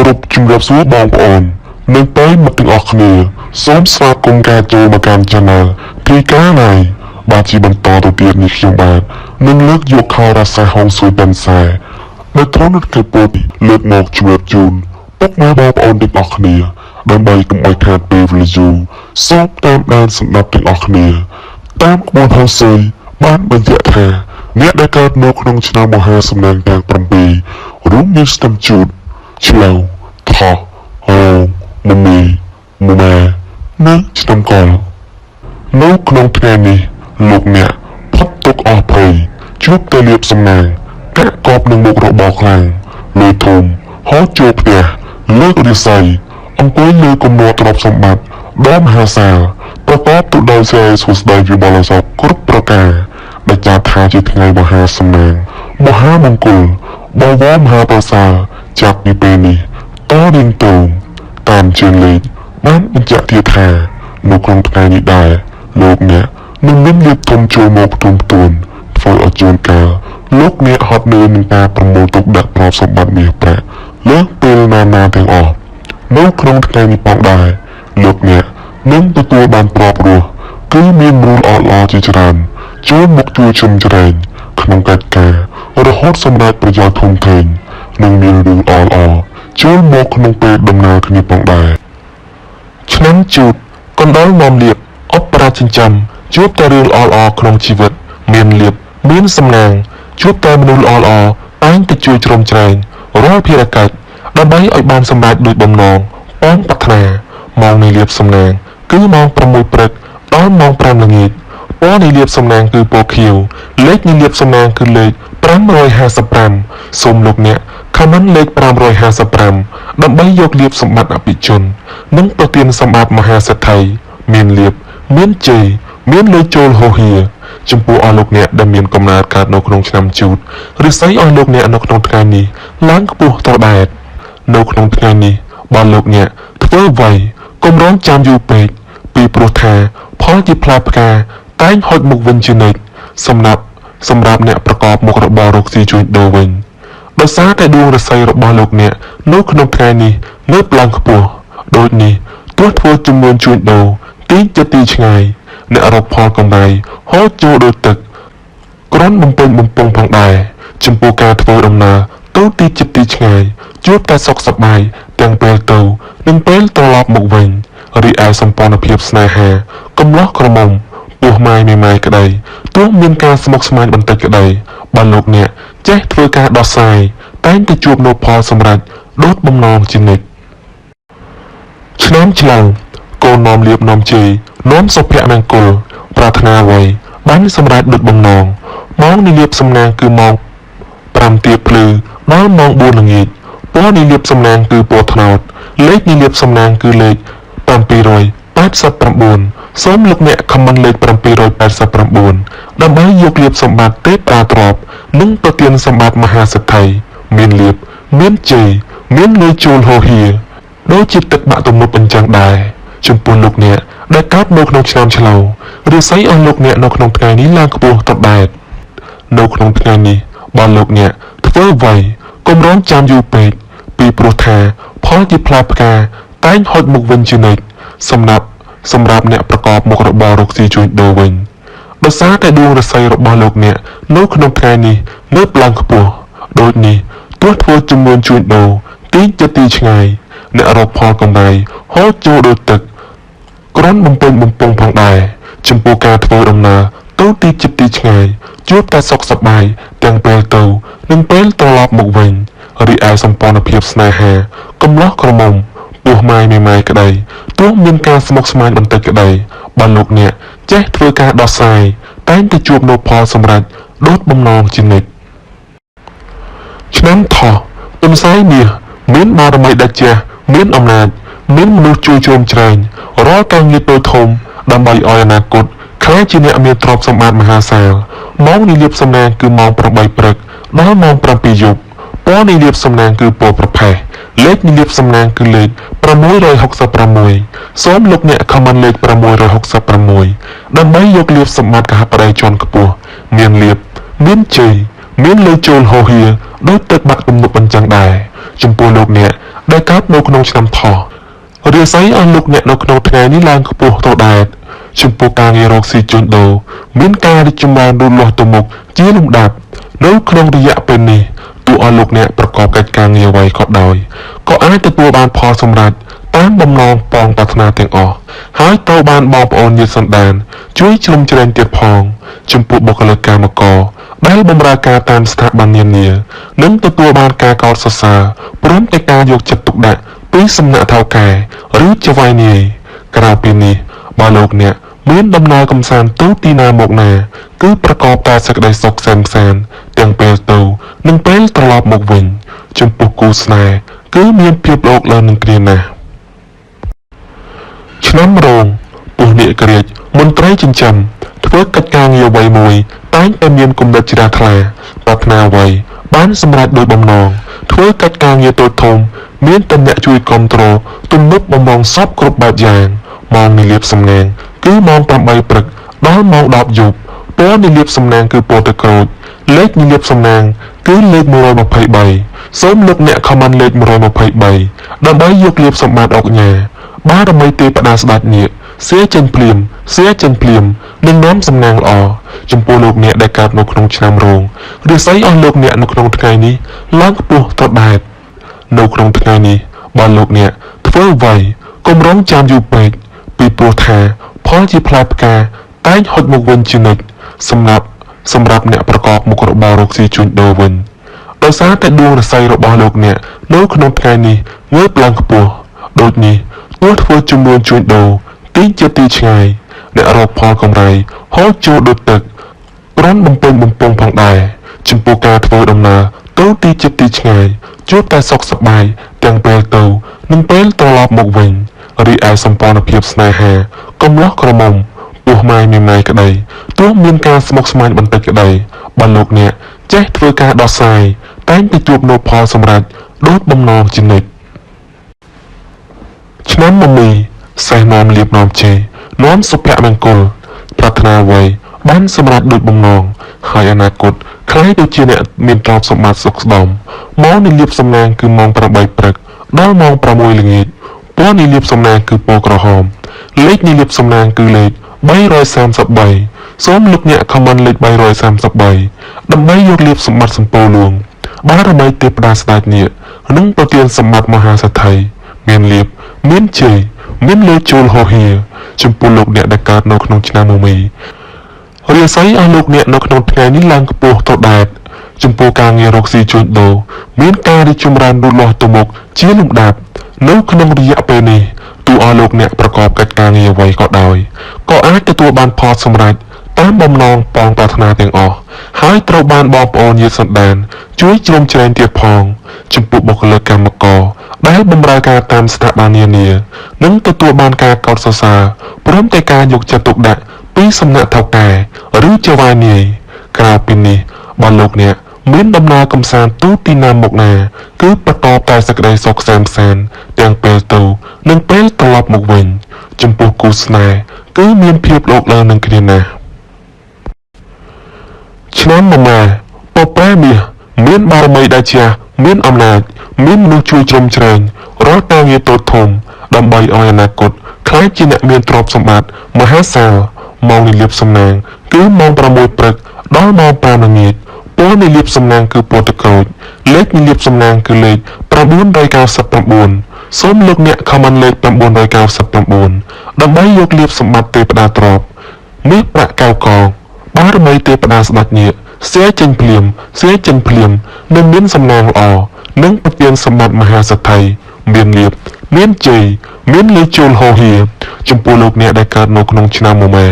រពជំរាបសួរបងប្អូននិងប្រិយមិត្តទាំងអស់គ្នាសូមស្វាគមន៍ការចូលមកកាន់ Channel ទីកាណៃបាទជាបន្តទៅទៀតនេះខ្ញុំបាទនឹងលើកយកខោរាសាហុងស៊ុយប៉ិនសែនៅត្រង់នៅខេត្តពោធិលើកមកជំរាបជូនពុកម៉ែបងប្អូនទាំងអស់គ្នាដើម្បីកុំឲ្យខាតពេលវេលាយូរសូមតាមដានសម្ដាប់ទាំងអស់គ្នាតាមក្បួនហុងស៊ុយបានបញ្ជាក់ថាអ្នកដែលកើតនៅក្នុងឆ្នាំមហាសំណាងទាំង7រួមមានស្ទឹមជូតឆ្លូវថោះរោងមមីមម៉ានិងឆ្នាំកលនៅក្នុងថ្ងៃនេះលោកអ្នកផុតទុកអស់ភ័យជួបទៅលៀបសំណាងកាក់កបនឹងមុខរបរខ្លាំងលុយធំហោចូលផ្ទះលើករាសីអង្គុយលើគំនរទ្រព្យសម្បត្តិដ៏មហាសាលប្រកបទៅដោយសិរីសួស្តីវិបុលសោកគ្រប់ប្រការដែលចាត់ថាជាថ្ងៃមហាសំណាងមហាមង្គលបវរមហាប្រសើរចាប់ពីពេលនេះតរៀងទៅតាមជើងលេខបានបញ្ជាក់ទៀតថានៅក្នុងថ្ងៃនេះដែរលោកអ្នកនឹងមានលៀបធំចូលមកផ្ទុំផ្ទួនធ្វើឲ្យជួនកាលលោកអ្នកហត់នឿយនឹងការប្រមូលទុកដាក់ទ្រព្យសម្បត្តិមាសប្រាក់លើសពេលណាណាទាំងអស់នៅក្នុងថ្ងៃនេះផងដែរលោកអ្នកនឹងទទួលបានទ្រព្យរស់គឺមានមូលល្អៗជាច្រើនចូលមកជួយជំជ្រែងក្នុងកិច្ចការរហូតសម្រេចប្រយោជន៍ធំធេងនិងមានរឿងល្អៗចូលមកក្នុងពេលដំណើរគ្នាផងដែរឆ្នាំជូតកណ្ដុរនាំលៀបអបប្រាចិញ្ចឹមជួបតែរឿងល្អៗក្នុងជីវិតមានលៀបមានសំណាងជួបតែមនុស្សល្អៗតែងតែជួយជ្រោមជ្រែងរាល់ភារកិច្ចដើម្បីឲ្យបានសម្រេចដូចបំណងប៉ងប្រាថ្នាម៉ោងនៃលៀបសំណាងគឺម៉ោង6ព្រឹកដល់ម៉ោង5ល្ងាចពណ៌នៃលៀបសំណាងគឺពណ៌ខៀវលេខនៃលៀបសំណាងគឺលេខ555សូមលោកអ្នកខមមិនលេខ555ដើម្បីយកលៀបសម្បត្តិអភិជននិងប្រទានសម្បត្តិមហាសេដ្ឋីមានលៀបមានជ័យមានលុយចូលហូរហៀចំពោះអស់លោកអ្នកដែលមានកំណើតកើតនៅក្នុងឆ្នាំជូតឫស្សីអស់លោកអ្នកនៅក្នុងថ្ងៃនេះឡើងខ្ពស់ត្រដែតនៅក្នុងថ្ងៃនេះបើលោកអ្នកធ្វើអ្វីកុំរងចាំយូរពេកពីព្រោះថាផលជាផ្លែផ្កាតែងហុចមកវិញជានិច្ចសម្រាប់អ្នកប្រកបមុខរបររកស៊ីជួញដូរវិញដោយសារតែដួងរស័យរបស់លោកអ្នកនៅក្នុងថ្ងៃនេះងើបឡើងខ្ពស់ដូចនេះទោះធ្វើជំនួញជួញដូរទីជិតទីឆ្ងាយអ្នករកផលកម្រៃហូរចូលដូចទឹកគ្រាន់បំពេញបំពង់ផងដែរចំពោះការធ្វើដំណើរទៅទីជិតទីឆ្ងាយជួបតែសុខសប្បាយទាំងពេលទៅនិងពេលត្រឡប់មកវិញរីឯសម្ព័ន្ធភាពស្នេហាកំឡោះក្រមុំពោះម៉ាយមេម៉ាយក្តីទោះមានការស្មុគស្មាញបន្តិចក្តីបើលោកអ្នកចេះធ្វើការដោះស្រាយតែងតែជួបនូវផលសម្រេចដូចបំណងជានិច្ចឆ្នាំឆ្លងកូននាំលៀបនាំជ័យនាំសុភមង្គលប្រាថ្នាអ្វីបានសម្រេចដូចបំណងម៉ោងនៃលៀបសំណាងគឺម៉ោង5ទៀបភ្លឺដល់ម៉ោង4ល្ងាចពណ៌នៃលៀបសំណាងគឺពណ៌ត្នោតលេខនៃលៀបសំណាងគឺលេខ789សូមលោកអ្នកខមមិនលេខ789ដើម្បីយកលៀបសម្បត្តិទេពតាទ្រព្យនិងប្រទានសម្បត្តិមហាសេដ្ឋីមានលៀបមានជ័យមានលុយចូលហូរហៀដូចជាទឹកបាក់ទំនប់អញ្ចឹងដែរចំពោះលោកអ្នកដែលកើតនៅក្នុងឆ្នាំឆ្លូវឫស្សីអស់លោកអ្នកនៅក្នុងថ្ងៃនេះឡើងខ្ពស់ត្រដែតនៅក្នុងថ្ងៃនេះបើលោកអ្នកធ្វើអ្វីកុំរងចាំយូរពេកពីព្រោះថាផលជាផ្លែផ្កាតែងហុចមកវិញជានិច្ចសម្រាប់អ្នកប្រកបមុខរបររកស៊ីជួញដូរវិញដោយសារតែដួងរស័យរបស់លោកអ្នកនៅក្នុងថ្ងៃនេះងើបឡើងខ្ពស់ដូចនេះទោះធ្វើជំនួញជួញដូរទីជិតទីឆ្ងាយអ្នករកផលកម្រៃហូរចូលដូចទឹកគ្រាន់បំពេញបំពង់ផងដែរចំពោះការធ្វើដំណើរទៅទីជិតទីឆ្ងាយជួបតែសុខសប្បាយទាំងពេលទៅនិងពេលត្រឡប់មកវិញរីឯសម្ព័ន្ធភាពស្នេហាកំឡោះក្រមុំពោះម៉ាយមេម៉ាយក្តីទោះមានការស្មុគស្មាញបន្តិចក្តីបើលោកអ្នកចេះធ្វើការដោះស្រាយតែងតែជួបនូវផលសម្រេចដូចបំណងជានិច្ចឆ្នាំថោះទន្សាយមាសមានបារមីដាច់ជះមានអំណាចមានមនុស្សជួយជ្រោមជ្រែងរាល់ការងារតូចធំដើម្បីឲ្យអនាគតក្លាយជាអ្នកមានទ្រព្យសម្បត្តិមហាសាលម៉ោងនៃលៀបសំណាងគឺម៉ោង8ព្រឹកដល់ម៉ោង7យប់ពណ៌នៃលៀបសំណាងគឺពណ៌ប្រផេះលេខនៃលៀបសំណាងគឺលេខ666សូមលោកអ្នកខមមិនលេខ666ដើម្បីយកលៀបសម្បត្តិកហបតីជាន់ខ្ពស់មានលៀបមានជ័យមានលុយចូលហូរហៀដូចទឹកបាក់ទំនប់អញ្ចឹងដែរ ចំពោះលោកអ្នកដែលកើតនៅក្នុងឆ្នាំថោះរាសីអស់លោកអ្នកនៅក្នុងថ្ងៃនេះឡើងខ្ពស់ទៅដែរចំពោះការងាររកស៊ីជួញដូរមានការរីកចម្រើនលូតលាស់ទៅមុខជាលំដាប់នៅក្នុងរយៈពេលនេះទោះអស់លោកអ្នកប្រកបកិច្ចការងារអ្វីក៏ដោយក៏អាចទទួលបានផលសម្រេចតាមបំណងប៉ងប្រាថ្នាទាំងអស់ហើយត្រូវបានបងប្អូនញាតិសន្តានជួយជ្រោមជ្រែងទៀតផងចំពោះបុគ្គលិកកម្មករដែលបម្រើការតាមស្ថាប័ននានានិងទទួលបានការកោតសរសើរព្រមទាំងការយកចិត្តទុកដាក់ពីសំណាក់ថៅកែឬចៅហ្វាយនាយក្រៅពីនេះបើលោកអ្នកមានដំណើរកំសាន្តទៅទីណាមកណាគឺប្រកបតែសេចក្តីសុខក្សេមក្សាន្តទាំងពេលទៅនិងពេលត្រឡប់មកវិញចំពោះគូស្នេហ៍គឺមានភាពលោកឡើងនឹងគ្រាណាស់ឆ្នាំរោងពស់នាគរាជមន្ត្រីចិញ្ចឹមធ្វើកិច្ចការងារអ្វីមួយតែងតែមានគំនិតជ្រះថ្លាប្រាថ្នាអ្វីបានសម្រេចដោយបំណងធ្វើកិច្ចការងារតូចធំមានតែអ្នកជួយគាំទ្រទំនុកបំរុងសពគ្រប់បែបយ៉ាងម៉ោងនិលាបសំណាងគឺម៉ោង8ព្រឹកដល់ម៉ោង10យប់ពណ៌និលាបសំណាងគឺពណ៌ទឹកក្រូចលេខនិលាបសំណាងគឺលេខ123សូមលោកអ្នកខមមិនលេខ123ដើម្បីយកលាភសម្បត្តិអុកញ៉ាបារមីទេពតាស្ដេចនាគសៀចេញភ្លាមសៀចេញភ្លាមនឹងនាំសំណាងល្អចំពោះលោកអ្នកដែលកើតនៅក្នុងឆ្នាំរោងរាសីអស់លោកអ្នកនៅក្នុងថ្ងៃនេះឡើងខ្ពស់ត្រដែតនៅក្នុងថ្ងៃនេះបើលោកអ្នកធ្វើអ្វីកុំរងចាំយូរពេកពីព្រោះថាផលជាផ្លែផ្កាតែងហុចមកវិញជានិច្ចសម្រាប់អ្នកប្រកបមុខរបររកស៊ីជួញដូរវិញដោយសារតែដួងរស័យរបស់លោកអ្នកនៅក្នុងថ្ងៃនេះងើបឡើងខ្ពស់ដូចនេះទោះធ្វើជំនួញជួញដូរទីជាទីឆ្ងាយអ្នករកផលកម្រៃហូរចូលដូចទឹកគ្រាន់បំពេញបំពង់ផងដែរចំពោះការធ្វើដំណើរទៅទីជិតទីឆ្ងាយជួបតែសុខសប្បាយទាំងពេលទៅនិងពេលត្រឡប់មកវិញរីឯសម្ព័ន្ធភាពស្នេហាកំឡោះក្រមុំទោះម៉ាយមានម៉ាយក្តីទោះមានការស្មុគស្មាញបន្តិចក្តីបើលោកអ្នកចេះធ្វើការដោះស្រាយតែងតែជួបនូវផលសម្រេចដូចបំណងជានិច្ចឆ្នាំមមីសេះនាំលៀបនាំជ័យនាំសុភមង្គលប្រាថ្នាអ្វីបានសម្រេចដូចបំណងហើយអនាគតក្លាយទៅជាអ្នកមានទ្រព្យសម្បត្តិសុខស្ដំម៉ោងនិលាបសំណាងគឺម៉ោង8ព្រឹកដល់ម៉ោង6ល្ងាចពណ៌និលាបសំណាងគឺពណ៌ក្រហមលេខនិលាបសំណាងគឺលេខ333សូមលោកអ្នកខមមិនលេខ333ដើម្បីយកលាភសម្បត្តិសម្ពោលួងបារមីទេពតាស្ដេចនាគនិងប្រទានសម្បត្តិមហាសេដ្ឋីមានលាភមានជ័យមានលើជួលហោហៀចំពោះលោកអ្នកដែលកើតនៅក្នុងឆ្នាំមមីរាសីអស់លោកអ្នកនៅក្នុងថ្ងៃនេះឡើងខ្ពស់ទៅដែតចំពោះការងាររកស៊ីជួញដូរមានការរីកចម្រើនលូតលាស់ទៅមុខជាលំដាប់នៅក្នុងរយៈពេលនេះទោះអស់លោកអ្នកប្រកបកិច្ចការងារអ្វីក៏ដោយក៏អាចទទួលបានផលសម្រេចតាមបំណងប៉ងប្រាថ្នាទាំងអស់ហើយត្រូវបានបងប្អូនញាតិសន្តានជួយជ្រោមជ្រែងទៀតផងចំពោះបុគ្គលិកកម្មករដែលបម្រើការតាមស្ថាប័ននានានិងទទួលបានការកោតសរសើរព្រមទាំងការយកចិត្តទុកដាក់ពីសំណាក់ថៅកែឬចៅហ្វាយនាយក្រៅពីនេះបើលោកអ្នកមានដំណើរកំសាន្តទូទីណាមកណាគឺប្រកបតែសេចក្តីសុខក្សេមក្សាន្តទាំងពេលទៅនិងពេលត្រឡប់មកវិញចំពោះគូស្នេហ៍គឺមានភាពលោកឡើងនឹងគ្នាណាស់ឆ្នាំមមាពពែមាសមានបារមីដាច់ះមានអំណាចមានមនុស្សជួយជ្រោមជ្រែងរាល់ការងារតូចធំដើម្បីឲ្យអនាគតក្លាយជាអ្នកមានទ្រព្យសម្បត្តិមហាសាលម៉ោងនិលាបសំណាងគឺម៉ោង6ព្រឹកដល់ម៉ោង5ល្ងាចពណ៌និលាបសំណាងគឺពណ៌ទឹកក្រូចលេខនិលាបសំណាងគឺលេខ999សូមលោកអ្នកខមមិនលេខ999ដើម្បីយកលាភសម្បត្តិទេពតាទ្រព្យមាសប្រាក់កៅកងបារមីទេពតាស្ដេចនាគសៀចេញភ្លាមសៀចេញភ្លាមនឹងមានសំណាងល្អនិងប្រទានសម្បត្តិមហាសេដ្ឋីមានលាភមានជ័យមានលេខជួលហោហៀចំពោះលោកអ្នកដែលកើតនៅក្នុងឆ្នាំមមា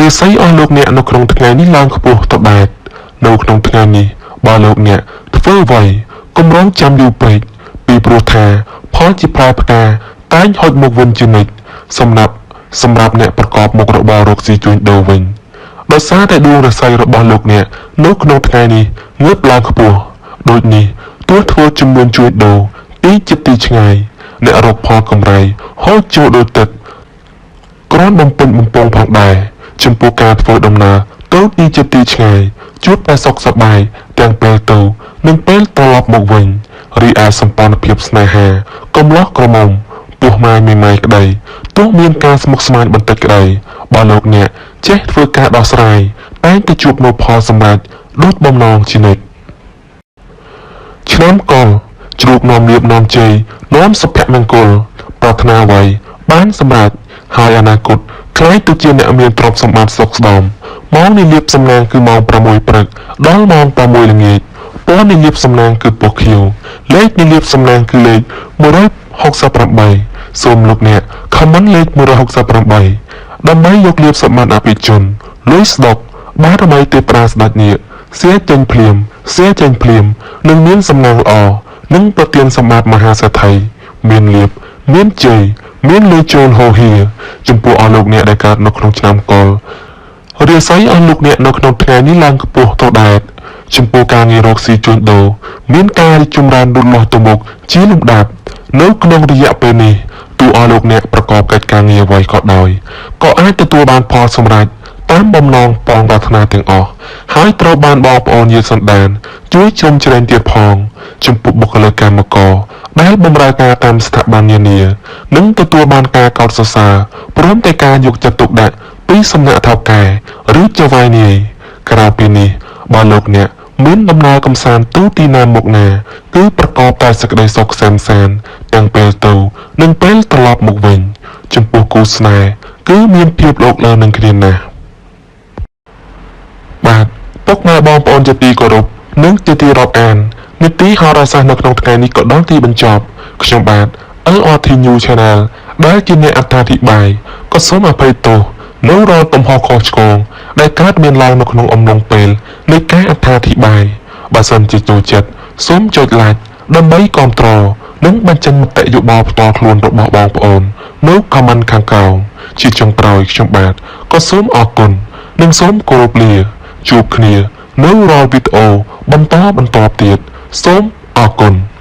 រាសីអស់លោកអ្នកនៅក្នុងថ្ងៃនេះឡើងខ្ពស់ទៅបែតនៅក្នុងថ្ងៃនេះបើលោកអ្នកធ្វើអ្វីកុំរងចាំយូរពេកពីព្រោះថាផលជាផ្លែផ្កាតែងហុចមកវិញជានិច្ចសម្រាប់អ្នកប្រកបមុខរបររកស៊ីជួញដូរវិញដោយសារតែដួងរស័យរបស់លោកអ្នកនៅក្នុងថ្ងៃនេះងើបឡើងខ្ពស់ដូចនេះទោះធ្វើជំនួញជួញដូរទីជិតទីឆ្ងាយអ្នករកផលកម្រៃហូរចូលដូចទឹកគ្រាន់បំពេញបំពង់ផងដែរចំពោះការធ្វើដំណើរទៅទីជិតទីឆ្ងាយជួបតែសុខសប្បាយទាំងពេលទៅនិងពេលត្រឡប់មកវិញ រីឯសម្ព័ន្ធភាពស្នេហាកំឡោះក្រមុំពោះម៉ាយមេម៉ាយក្តីទោះមានការស្មុគស្មាញបន្តិចក្តីបើលោកអ្នកចេះធ្វើការដោះស្រាយតែងតែជួបនូវផលសម្រេចដូចបំណងជានិច្ចឆ្នាំកុលជ្រូកនាំលៀបនាំជ័យនាំសុភមង្គលប្រាថ្នាអ្វីបានសម្រេចហើយអនាគតក្លាយទៅជាអ្នកមានទ្រព្យសម្បត្តិសុខស្ដំម៉ោងនៃលាភសំណាងគឺម៉ោង6ព្រឹកដល់ម៉ោង6ល្ងាចពណ៌នៃលាភសំណាងគឺពណ៌ខៀវលេខនៃលាភសំណាងគឺលេខ168សូមលោកអ្នកខមមិនលេខ168ដើម្បីយកលាភសម្បត្តិអភិជនលុយស្ដុកបារមីទេត្រាស្ដេចនាគសៀចេញភ្លាមសៀចេញភ្លាមនឹងមានសំណាងល្អនិងប្រទានសម្បត្តិមហាសេដ្ឋីមានលាភមានជ័យមានលុយចូលហូរហៀចំពោះអស់លោកអ្នកដែលកើតនៅក្នុងឆ្នាំកុលរាសីអស់លោកអ្នកនៅក្នុងថ្ងៃនេះឡើងខ្ពស់ទៅដែរចំពោះការងាររកស៊ីជួញដូរមានការរីកចម្រើនលូតលាស់ទៅមុខជាលំដាប់នៅក្នុងរយៈពេលនេះទោះអស់លោកអ្នកប្រកបកិច្ចការងារអ្វីក៏ដោយក៏អាចទទួលបានផលសម្រេចតាមបំណងប៉ងប្រាថ្នាទាំងអស់ហើយត្រូវបានបងប្អូនញាតិសន្តានជួយជ្រោមជ្រែងទៀតផងចំពោះបុគ្គលិកកម្មករដែលបម្រើការតាមស្ថាប័ននានានិងទទួលបានការកោតសរសើរព្រមទាំងការយកចិត្តទុកដាក់ពីសំណាក់ថៅកែឬចៅហ្វាយនាយក្រៅពីនេះបើលោកអ្នកមានដំណើរកំសាន្តទូទីណាមកណាគឺប្រកបតែសេចក្តីសុខក្សេមក្សាន្តទាំងពេលទៅនិងពេលត្រឡប់មកវិញចំពោះគូស្នេហ៍គឺមានភាពលោកលើនឹងគ្នាណាស់បាទពុកម៉ែបងប្អូនជាទីគោរពនិងជាទីរាប់អាននីតិហោរាសាស្ត្រនៅក្នុងថ្ងៃនេះក៏ដល់ទីបញ្ចប់ខ្ញុំបាទ LRT New Channel ដែលជាអ្នកអត្ថាធិប្បាយក៏សូមអភ័យទោសនៅរាល់កំហុសខុសឆ្គងដែលកើតមានឡើងនៅក្នុងអំឡុងពេលនៃការអត្ថាធិប្បាយបើសិនជាចូលចិត្តសូមចុច Like ដើម្បីគាំទ្រនិងបញ្ចេញមតិយោបល់ផ្ទាល់ខ្លួនរបស់បងប្អូននៅ comment ខាងក្រោមជាចុងក្រោយខ្ញុំបាទក៏សូមអរគុណនិងសូមគោរពលាជួបគ្នានៅរាល់វីដេអូបន្តបន្ទាប់ទៀតសូមអរគុណ។